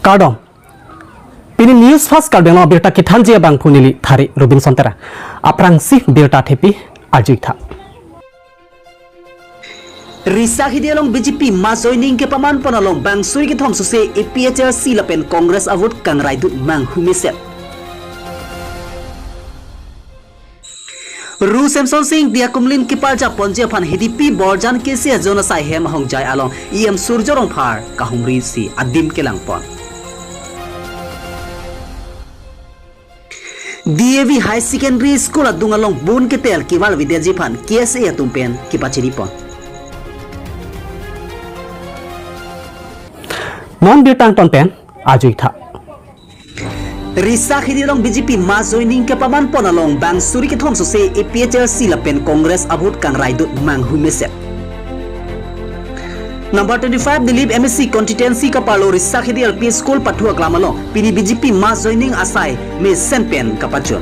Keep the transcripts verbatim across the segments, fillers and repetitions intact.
Kardom. Pini News Fast Karbi Anglong abirta kethanji abangphu neli Thari Robinson Terang. Aphrangsi birta thepi arjuitha. Risakhidi along B J P mass joining kepaman pon along bang suri kethom sose A P H L C lapen Congress avote kangraidun manghu mesen. Ru Semson Sing Ingti akumlin keparjap ponji aphan H D P Borjan K C A zone asai hem ahongjai along E M Surjo Rongphar kahumri si adim kelang pon. D A V High Secondary School adung along bun ketel kevarvedetji aphan K S A atum pen kepachini pon. Non birta angton pen arjuitha. Risakhidi along B J P mass joining kepaman pon along bang suri kethom sose A P H L C lapen Congress avote kangraidun manghu mesen. Number twenty-five Nilip M A C constituency kaparlo Risakhidi L P School pathu aklam along pini B J P mass joining asai mesen pen kapachun.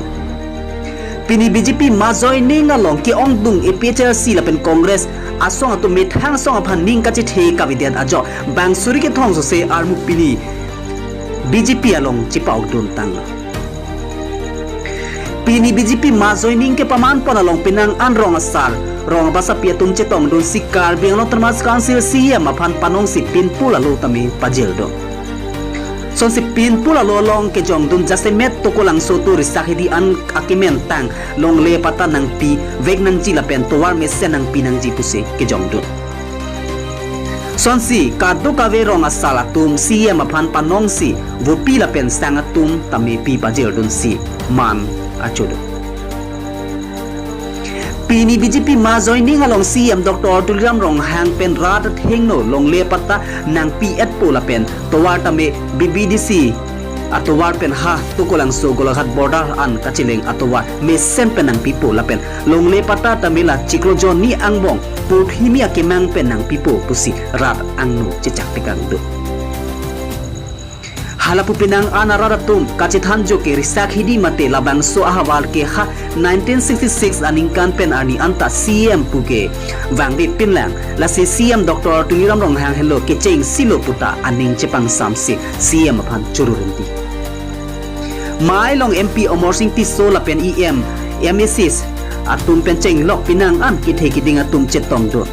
Pini B J P mass joining along ke-ongdung A P H L C lapen Congress asong atum methang asong aphan ning kachethe kavedet ajok bang suri kethom sose armu pini B J P along chepa-okdun tang. Pini B J P mass joining kepaman pon along penang an rong asar, rong abasapi atum chetongdunsi Karbi Anglong Autonomous Council C E M aphan panongsi pinpul alo tame pajirdun. Sonsi pinpul alo along kejongdun jasemet Tokolangso atum Risakhidi an akementang longle patta nangpivek nangji lapen tovar mesen nangpi nangji pusi kejongdun. Sonsi kadokave rong asar atum C E M aphan panongsi vopi lapen sang atum tame pi pajirdunsi man achodun. Pini B J P mass joining along C E M Doctor Tuliram Ronghang pen rat athengno longle patta nangpi-etpo lapen tovar tame B B D C atovar pen ha Tokolangso Golaghat border an kacheleng atovar mesen pen nangpipo lapen longle patta tame la chiklo jonni angbong puthimi akemang pen nangpipo pusi rat angno chechak tekangdun. Halapu penang an arat atum kachethan ajok ke Risakhidi mate labangso ahavar ke ha nineteen sixty-six aningkan pen arni anta C E M pu kevangve pinlang, lasi C E M Doctor Tuliram Ronghang henlo kecheng silo puta aning chepangsamsi C E M aphan choro rinti. Mai along M P Amarsing Tisso lapen E M, M A Cs atum pen chenglok penang an kethe keding atum chetongdun.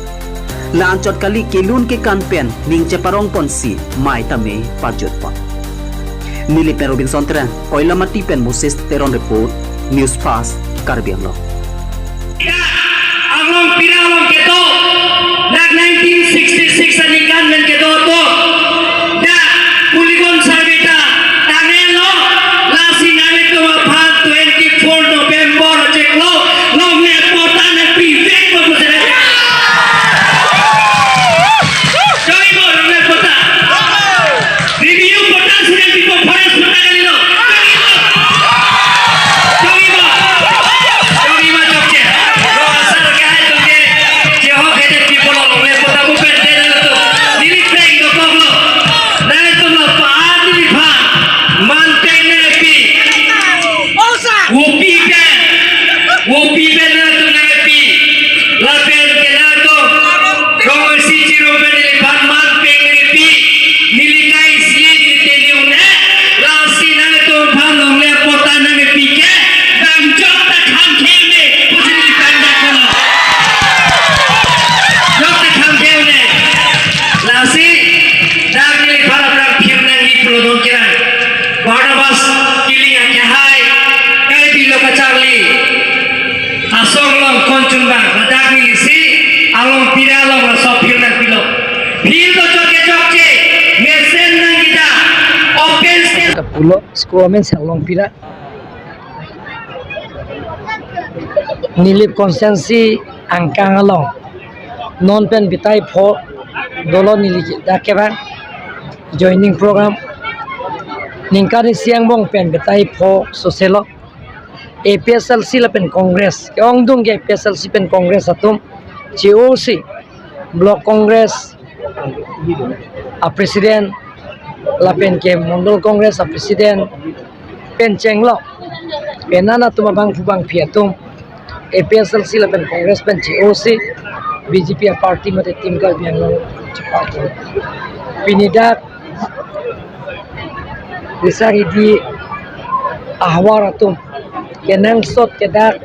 La-anchot kali kelun kekan pen ning cheparong ponsi mai tame pajut pon. Nilip pen Robinson Terang, Koilamati pen Moses Teron report, News Fast, Karbi Anglong. Anglong pira along kedo, dak nineteen sixty-six aningkan pen kedo to, dak polygon survey ta tanglo, lasi nanglitum aphan twenty-four November chiklo, longle patta nangpivekpo pusi. Chokche mo longle patta. Revenue patta si nangpipo, forest patta kalilo. Chokche mo. Chokche mo. Chokche mo, chokche. Rong asar ke hai atum ke. Kehok hedet pipo lo longle patta pu pen de lo to. Neli peng dokoklo. Nanglitum lo pa-an neliphan man pen nangpi. Vopi pen. Vopi pen nanglitum nangpi. Lapen ke nangtum rong isi chirong pen neliphan man pen nangpi. Neli kai isi neli tenyo ne. Lasi nangtum aphan longle patta nangpi ke. Bang jok ta khang kheu ne. Pusi neli pang dak kono. Jok ta khang kheu ne. Lasi dak neliphan aphrang phir nangji pulo don kerang. Barnabas Killing akehai, kai bilo kacharli. Asong along konchun bang, ladak neli si, along pira along laso phir nangpilo. Phir do chokche chokche, mesen nangji ta, open stage. Kapulo, school amen si along pira. Nilip constituency angkang along. Non pen bitai pho dolo neli dak kevang joining program. Ningkan isi angbong pen bitai pho soselo. A P H L C lapen Congress. Ke-ongdung ke A P H L C pen Congress atum. Che-osi Block Congress a President lapen ke Mondol Congress a President pen chenglok. Pen an atum abangphu bangphi atum A P H L C lapen Congress pen che-osi B J P a party mate Team Karbi Anglong chepa-ok. Pini dak Risang Hidi ahavar atum kenangsot ke dak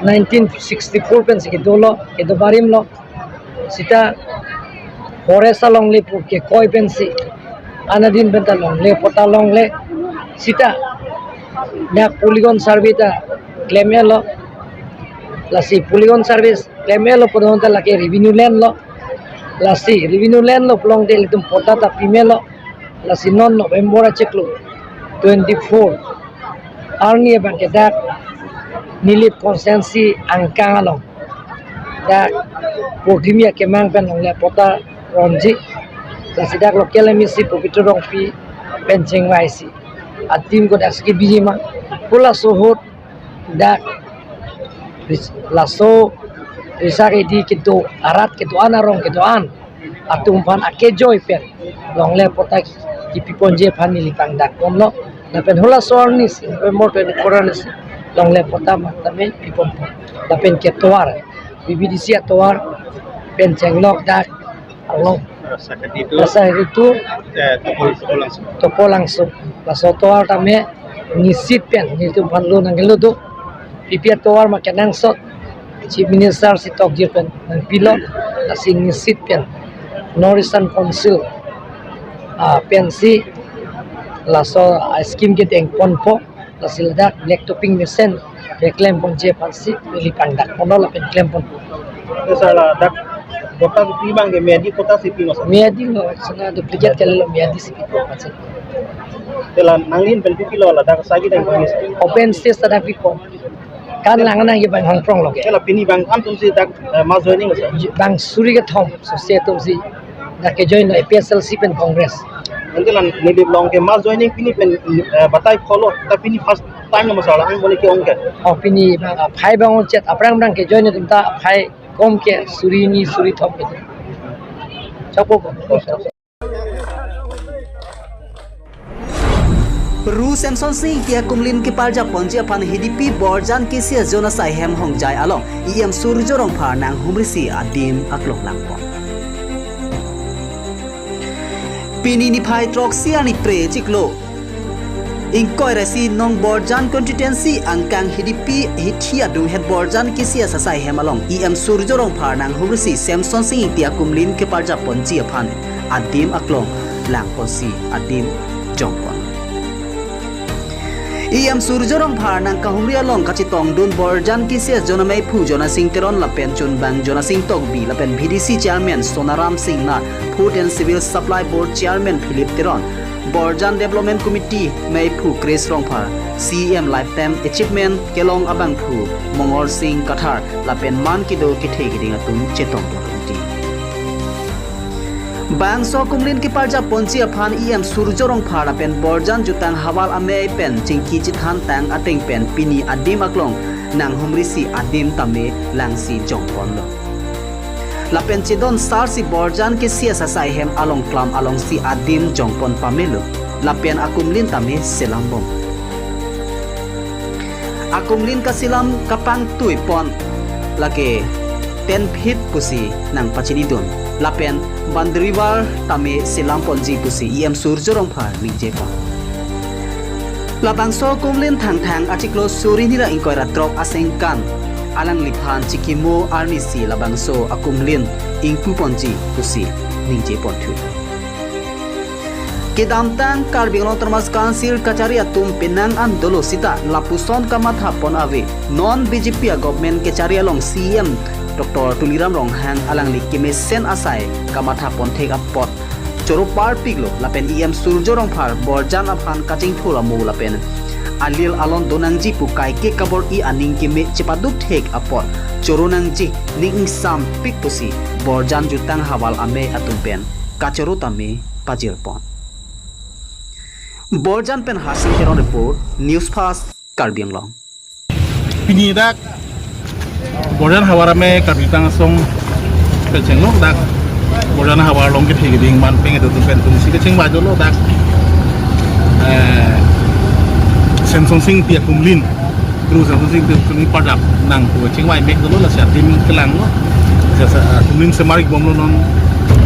nineteen sixty-four pensi kedolo, kedo barim lo. Sita forest alongle pu kekoi pensi anadin penta longle, patta longle. Sita dak polygon survey ta klem-et lo. Lasi polygon survey klem-et lo pudun ta lake revenue land lo. Lasi revenue land lo pulote ilitum patta ta pime lo. Lasi non November achiklo twenty-four arni abang ke dak Nilip constituency angkang along dak Purthimi akemang pen longle patta ronji. Lasi dak local M A C Pabitra Rongpi pen chingvaisi adim ko dak ski biji ma. Halaso ahut dak ris-, laso Risang Hidi kedo arat kedo-an arong kedo-an atum aphan akejoi pen longle patta kipi ponji aphan neli pangdak ponlo. Lapen halaso arni si November twenty-four arni si longle patta matame pi ponpo. Lapen ke tovar, B B D C atovar pen chenglok dak along Rasa Hadi itu, Rasa Hadi itu, eh, Topo, Topo Langso. Topo Langso. Laso atovar tame nisit pen nelitum aphan lo nangkelo do. P P atovar ma kenangsot Chief Minister si tokjir pen nangpilo, lasi nisit pen North Eastern Council, ah, pensi laso, ah, scheme kedeng ponpo. Lasi ladak black topping mesen keklem ponji aphansi neli pangdak ponlo lapen klem ponpo. Te sir, ladak patta pi abang ke miyadi patta si pi ma sir? Miyadi lo, sana duplicate kalilo, miyadi si pipo aphansi. Te la nanglin pen pi pilo ladak sagi deng bang sir? Open stage ladak pipo. Kan lang nangji bang hongprong lo ke. Te la pini bang an atum si dak, eh, mass joining sir? Bang suri kethom, so si atum si dak ke join lo, A P H L C pen Congress. Ante la Nilip along ke mass joining pini pen, eh, batai phongo, ta pini first time lo ma sir, la-an bole ke-ong ke? Oh, pini bang, ah, phai bang ongchot, aphrang aphrang ke join atum ta phai kom ke suri ni suri thom ke. Chokpo po. Ru Semson Sing Ingti akumlin keparjap ponji aphan Hidipi Borjan K C S zone asai hem Hongjai along E M Surjya Rongphar nanghumrisi adim aklong langpon. Pini niphai throksi arni phre chiklo ingkoi ra isi nong Borjan constituency angkang Hidipi hithi adunghet Borjan K C S asai hem along E M Surjya Rongphar nanghumrisi Semson Sing Ingti akumlin keparjap ponji aphan adim aklong langponsi adim jongpon. E M Surjya Rongphar nangkahumri along kachetongdun Borjan K C S zone ameiphu Jonasing Teron lapen chunbang Jonasing Tokbi lapen V D C chairman Sonaram Singnar, Food and Civil Supply Board chairman Philip Teron, Borjan Development Committee meiphu Chris Rongphar, C E M Lifetime Achievement kelong abangphu Mongol Sing Kathar lapen man kedo kethe keding atum chetongdun rinti. Bangso akumlin keparjap ponji aphan E M Surjya Rongphar lapen Borjan Jutang Havar amei pen chingki chethantang ateng pen pini adim aklong nanghumrisi adim tame langsi jongponlo. Lapen chedon sarsi Borjan K C S asai hem along klam alongsi adim jongpon pamelo. Lapen akumlin tame selambom. Akumlin kaselam kapangtuipon lake ten feet pusi nangpachinidun. Lapen boundary wall tame selamponji pusi E M Surjya Rongphar ningjepon. Labangso akumlin Thangthang achiklo suri hini ra ingkoi ra throk asengkan alangliphan chikimo arnisi labangso akumlin ingpuponji pusi ningjeponthu. Kedamtang Karbi Anglong Autonomous Council kachari atum penang an dolo sita lapuson kamathapon ave. Non B J P a-government kachari along C E M Doctor Tuliram Ronghang alangli kemesen asai kamathapon thek apot choro parpiklo lapen E M Surjya Rongphar Borjan aphan kachingthur amo lapen alil alon donangji pu kaike kabor-i aning keme chepaduk thek apot choro nangji ning ingsampik pusi Borjan Jutang Havar amei atum pen kachoro tame pajirpon. Borjan pen Harsing Teron report, News Fast, Karbi Anglong. Pini dak Borjan Havar amei Karbi Jutang Asong pen chenglok dak Borjan Havar along kethe keding man peng edo pen atum si kachingvai dolo dak, eh, Semson Sing Ingti akumlin, Ru Semson Sing Ingti akumlin parjap nangpu chingvai mek dolo, lasi adim kelanglo, lasi akumlin semar-ik bomlo non,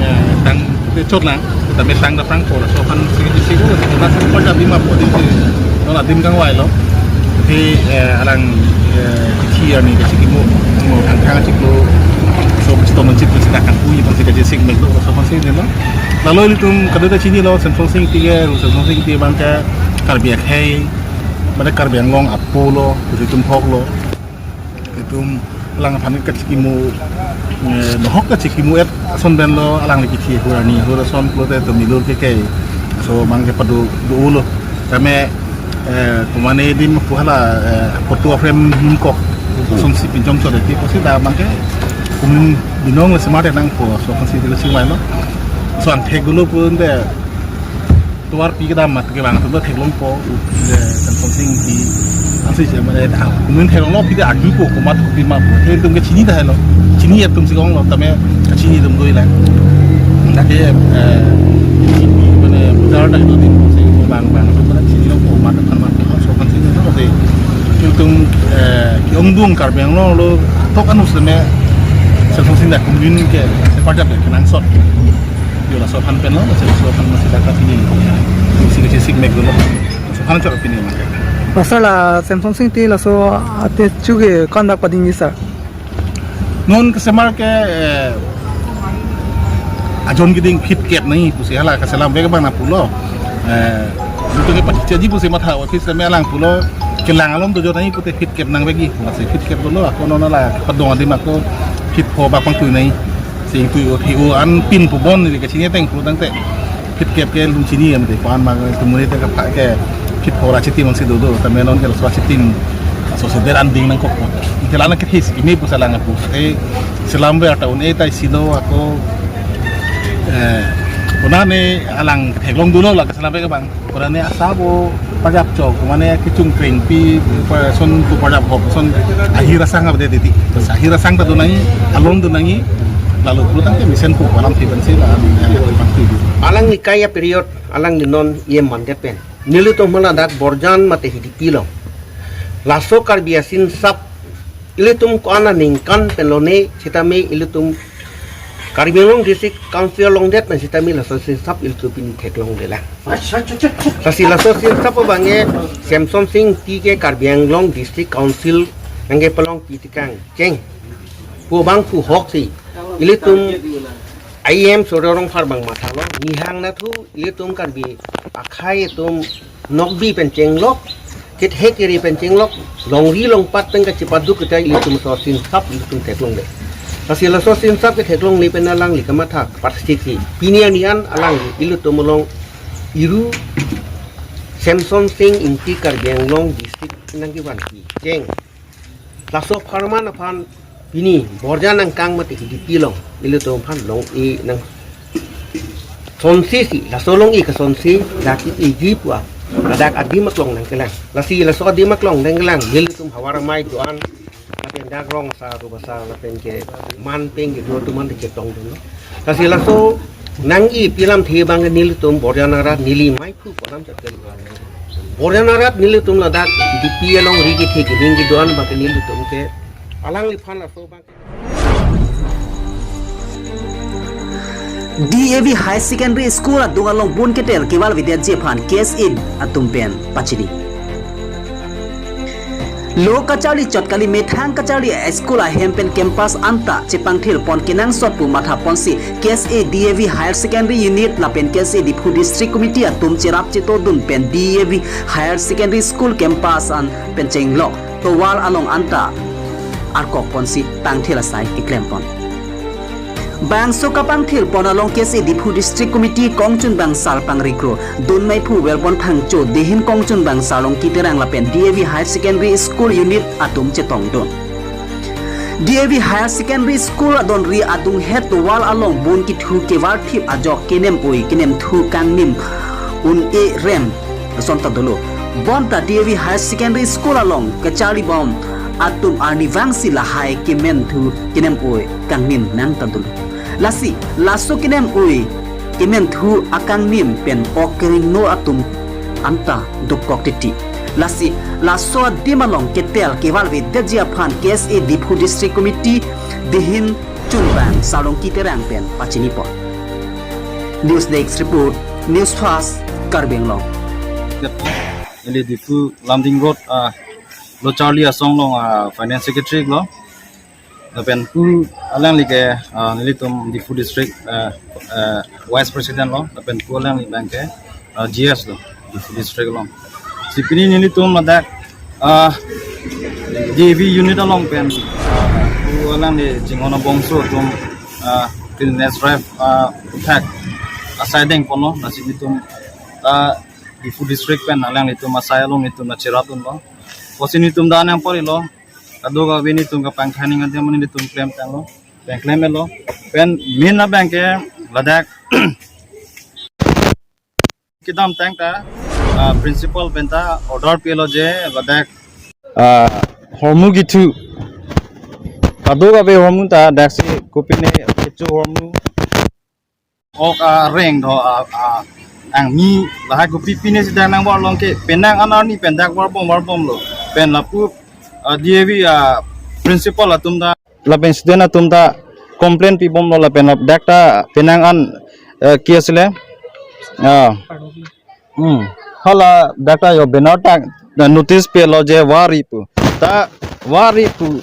eh, tangte chotlang. Tame tang da prang por so han si si si ko na sa ko jadi ma po di si. No na dim kangvai lo. Te, eh, alang, eh, kithi arni kachikimo, mo thangthang chiklo. So, stoman chiklo sida kan pu, ipan si kachesik mek lo, so han si lo. Lalo ilitum kadokave chinilo, Semsonsing Ingti ke, Semsonsing Ingti abang ke Karbi akhei, mane Karbi Anglong apolo, ilitum hok lo. Itum alang aphan kachikimo, eh, nohok kachikimo et ason pen lo alang le kithi hurani hur ason pulote itum milur ke ke. So abang ke padu do lo. Tame, eh, kumane dim pu hala, eh, photo frame him kok. Song si pinjom so deti pusi da abang ke kumun binong le smart nangpo so kan si dilo si mai lo. So an thek gulo pun de. Tovar pi kedam amat kevang atum ta theklongpo, le Semsonsing Ingti ansi je mane, ah, kumun theklonglo pi ta arjupo komat kopi ma pu. He itum ke chini tahai lo. Chini atum si kong lo tame chini atum doi lang. Lake, eh, chini mane bazar ta itu di si bang bang atum ta chinilo komat aphan ma so kan si lo te. Itum, eh, ki-ongdung Karbi Anglong lo tok anus tame Semsonsing Ingti kumun ke separjap kenangsot. Yo laso aphan pen lo, laso aphan masih dapat ini. Isi kecil sik mek dulu. Laso aphan chot pini mak. Pasal la Semsonsing Ingti laso ate chuge kondak pading bisa. Non kesemar ke, eh, ajon keding phit kep nai pusi hala keselam vek abang na pulo. Eh, itu ke pasti jadi pusi matha office kami alang pulo kelang alom dojo nai pute phit kep nang vek i. Masih phit kep dulu ako non la padong adim ako phit pho bak pangtui nai. Si ingtui o thi o an pin pu bon ni kachini ateng pu tangte. Phit kep ke lun chini am te pan ma tumuri te kapha ke phit pho ra chiti man si dodo tame non ke so chiti. So se der an ding nangkok. Ite lana ke this kimi pu salang apu. Eh, selam ver ta un-e tai si do ako, eh, puna ne alang theklong dolo la selam ver ke bang. Pura ne asabo pajap chok, mane kechung krengpi, pa son tu pajap hop, son ahir asang abde titi. Terus ahir asang ta donai, alon donai, lalu pulutang ke mesen pu palam ti pensi la, pasti di. Alang ni kaya period, alang ni non ye mandet pen. Nelitum hala dak Borjan mate Hidipi lo. Laso Karbi asinsap, ilitum ko-an aningkan pen lone, sitame ilitum Karbi Anglong District Council along det na sitame laso sinsap ilitum pini theklongle lang. Lasi laso sinsap abang ke Semsonsing Ingti ke Karbi Anglong District Council nangkepalong pi tikang cheng pu abang pu hok si ilitum I M Surya Rongphar abang mathalo, nihang nathu ilitum Karbi akhei atum nokbi pen chenglok, kethek kere pen chenglok, longri longpat teng kachepaduk kita ilitum laso sinsap ilitum theklongle. Lasi laso sinsap ketheklongle pen alangli kamatha parsik si. Pini arni an alangli ilitum along iru Semsonsing Ingti Karbi Anglong District nangkevanpi cheng. Laso apharman aphan pini Borjan angkang mate Hidipi along ilitum aphan long-e nang sonsi si, laso long-e kasonsi dak e-eji pu-a, ladak adim aklong nangkelang. Lasi laso adim aklong nangkelang, nelitum havar amei do-an, lapen dak rong asar, ru asar, lapen ke man peng kedo atum an chetongdunlo. Lasi laso nang-e pi alamthe abang ke nelitum Borjan arat neli mei phu pu alam chat kali. Borjan arat nelitum ladak Hidipi along ri kethe keding kedo-an abang ke nelitum ke alangliphan laso abang. D A V Higher Secondary School adung along bun ketel keval avedetji aphan K S A atum pen pachini. Lo kacharli chot kali, methang kacharli a-school ahem pen campus anta chepangthir pon kenangsot pu matha ponsi K S A D A V Higher Secondary Unit lapen K S A Diphu District Committee atum cherap chetodun pen D A V Higher Secondary School campus an pen chenglok tovar along anta arkok ponsi pangthir asai keklem pon. Bangso kapangthir pon along K S A Diphu District Committee kongchunbang sar pangrikro, dun meiphu Welbon Phangcho, dehin kongchunbang Sarlongki Terang lapen D A V Higher Secondary School Unit atum chetongdun. D A V Higher Secondary School adonri adunghet tovar along bun kithu kevarthip ajok kenem-oi kenemthu kangnim un-e rem ason ta dolo. Bonta D A V Higher Secondary School along kacharlibom atum arnivangsi lahai kementhu kenem-oi kangnim nang ta dolo. Lasi laso kenem-oi kementhu akangnim pen ok keringno atum anta dokok titi. Lasi laso adim along ketel keval avedetji aphan K S A Diphu District Committee dehin chunbang Sarlongki Terang pen pachini pon. News Desk Report, News Fast, Karbi Anglong. Neli Diphu Lumding Road, ah, Lo Charli Asong along, ah, Finance Secretary lo. Lapen pu alangli ke, ah, nelitum Diphu District, ah, ah, Vice President lo. Lapen pu alangli abang ke, ah, G S lo, Diphu District lo. Si pini nelitum ladak, ah, D A V unit along pen, ah, pu alangli chinghon abongso atum, ah, cleanliness drive, ah, attack asai dengponlo, lasi nelitum, ah, Diphu District pen alanglitum asai along nelitum nangcherap dunlo. Pusi nelitum dak nangparilo, kadokave nelitum kapangthai aning adim nelitum klemtanglo, pen klem-etlo. Pen main abang ke ladak kedamtang ta, ah, principal pen ta order pilo je ladak, ah, hormu kethu, kadokave hormu ta daksi kopine kecho hormu ok, ah, reng do, ah, ah, angmi lahai kopi pine si dak nangvarlong ke, penang an arni pen dak varbom varbomlo. Pen lapu, ah, D A V, ah, principal atum ta, lapen student atum ta complain pibomlo, lapen ladak ta penang an, eh, ke asile, ah, hmm, hala dak ta jo banner ta, na notice pilo je vari pu, ta vari pu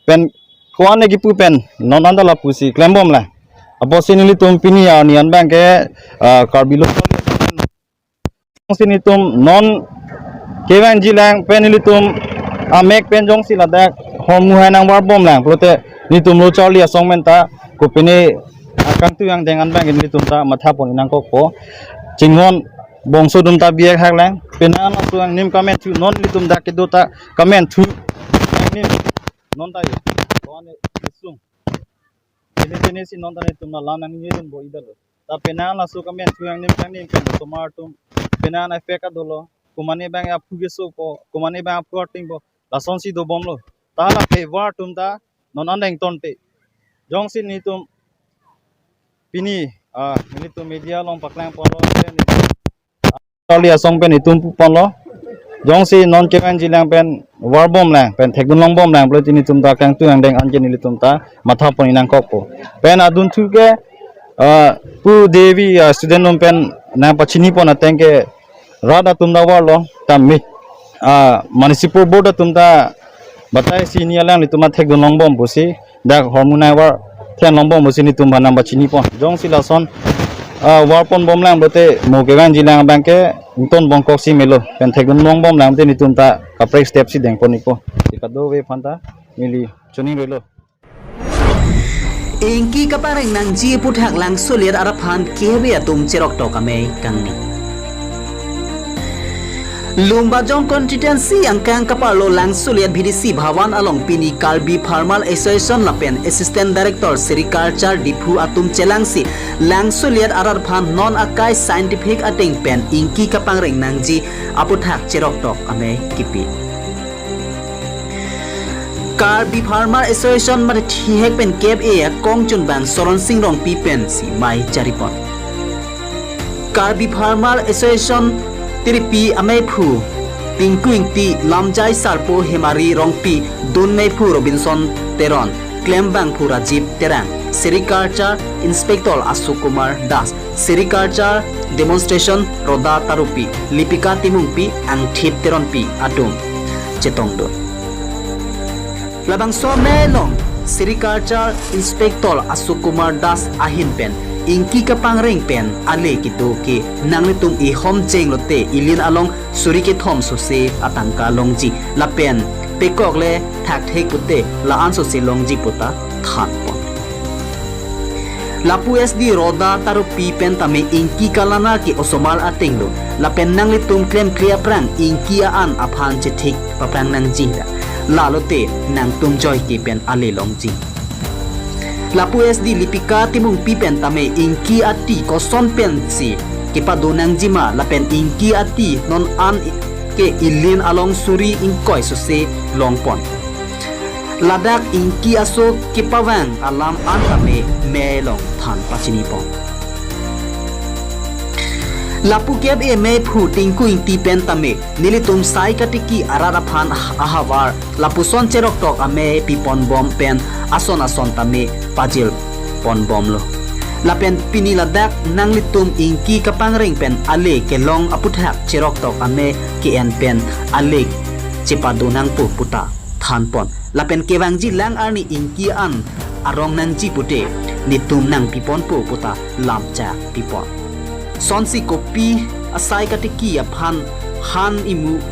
pen ko-an ne kipu pen non anta lapusi klembomlang. Apotsi nelitum pini arni an abang ke, ah, Karbi Lo Charli Asong pen si nelitum non kevangjilang pen nelitum amek pen jongsi ladak hormu hai nangvarbomlang pulote nelitum Lo Charli Asong pen ta kopine akangtui angdeng an abang ke nelitum ta mathapon nangkokpo. Chinghon bongso atum ta bi-ek haklang. Penang an laso angnim kamenthu, non nelitum dak kedo ta kamenthu angnim non ta jo. Ko-an ne isung. Pine pine si non ta nelitum alam nangningjedunpo idalo. Ta penang laso kamenthu angnim kangnim pen osomar atum penang an effect adolo. Komane abang aphu kesopo, komane abang aphu artingpo, lasonsi dobomlo. Ta la favour atum ta non an dengtonte. Jongsi nelitum pini, ah, nelitum media along paklangponlo, Charli Asong pen itum puponlo. Jongsi non kevangjilang pen varbomlang, pen thekdun longbomlang pulote nelitum ta kangtui angdeng an ke nelitum ta mathapon nangkokpo. Pen adunthu ke, ah, pu D A V, ah, student atum pen nangpachinipon ateng ke rat atum ta varlo, tame, ah, municipal board atum ta batai si ni alanglitum athekdun longbom pusi, dak hormu nangvarthen longbom pusi nelitum aphan nangpachinipon. Jongsi lason, ah, varponbomlang pulote mo kevangjilang abang ke ingtonbom koksi melo, pen thekdun longbomlang pulote nelitum ta kaprek step si dengpon-ikpo. Si kadokave aphan ta neli choningri lo. Ingki kapangreng nangji aputhak Langsoliet arat aphan K F A atum cheroktok amei kangni. Lumbajong constituency angkang kaparlo Langsoliet V D C Bhawan along pini Karbi Farmer Association lapen Assistant Director Sericulture Diphu atum chelangsi Langsoliet arat aphan non akai scientific ateng pen ingki kapangreng nangji aputhak cheroktok amei kipi. Karbi Farmer Association mate thihek pen K F A akongchunbang Soron Sing Rongpi pensi mei charipon. Karbi Farmer Association tiripi ameiphu Tinku Ingti, Lamjai Sarpo Hemari Rongpi, dun meiphu Robinson Teron, klembangphu Rajiv Terang, Sericulture Inspector Ashok Kumar Das, Sericulture Demonstration Roda Tarupi, Lipika Timungpi, Angthip Teronpi atum chetongdun. Labangso amei along Sericulture Inspector Ashok Kumar Das ahin pen ingki kapangreng pen ale kedo ke nanglitum ihom chenglote ilin along suri kethom sose atangka longji lapen pekok le thakthek pute la-an sose longji puta thanpon. Lapu S D Roda Tarupi pen tame ingki kalana ke osomar ateng lo, lapen nanglitum klemkle aphrang ingki a-an aphan chethik paphrang nangji ra, lalote nangtum joike pen ale longji. Lapu S D Lipika Timungpi pen tame ingki ati koson pensi kepado nangjima lapen ingki ati non an ke ilin along suri ingkoi sose longpon. Ladak ingki aso kepavang alam an tame mei along than pachinipon. Lapu K F A ameiphu Tinku Ingti pen tame nelitum sai katiki arat aphan ahavar lapuson cheroktok amei piponbom pen ason ason tame pajirponbomlo. Lapen pini ladak nanglitum ingki kapangreng pen ale kelong aputhak Cheroktok Amei ke-en pen ale chepadonangpo puta thanpon. Lapen kevangji lang arni ingki an arong nangji pute netum nangpiponpo puta lamchak pipon. Sonsi kopi asai katiki aphan han imu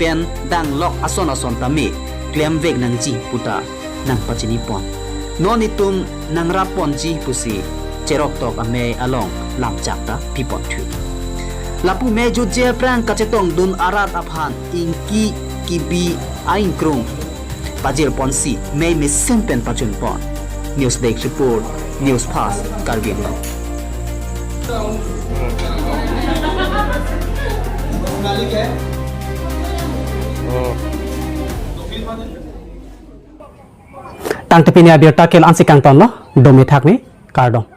pen danglok ason ason tame klemvek nangji puta nangpachinipon. Non itum nangraponji pusi Cheroktok Amei along lamchak ta piponthu. Lapu mei jutje aphrang kachetongdun arat aphan ingki kibi aingkrung pajirponsi mei mesen pen pachunpon. News Desk Report, News Fast, Karbi Anglong. Tangte pini abirta ke la-ansi kangtonlo, dome thakme, kardom.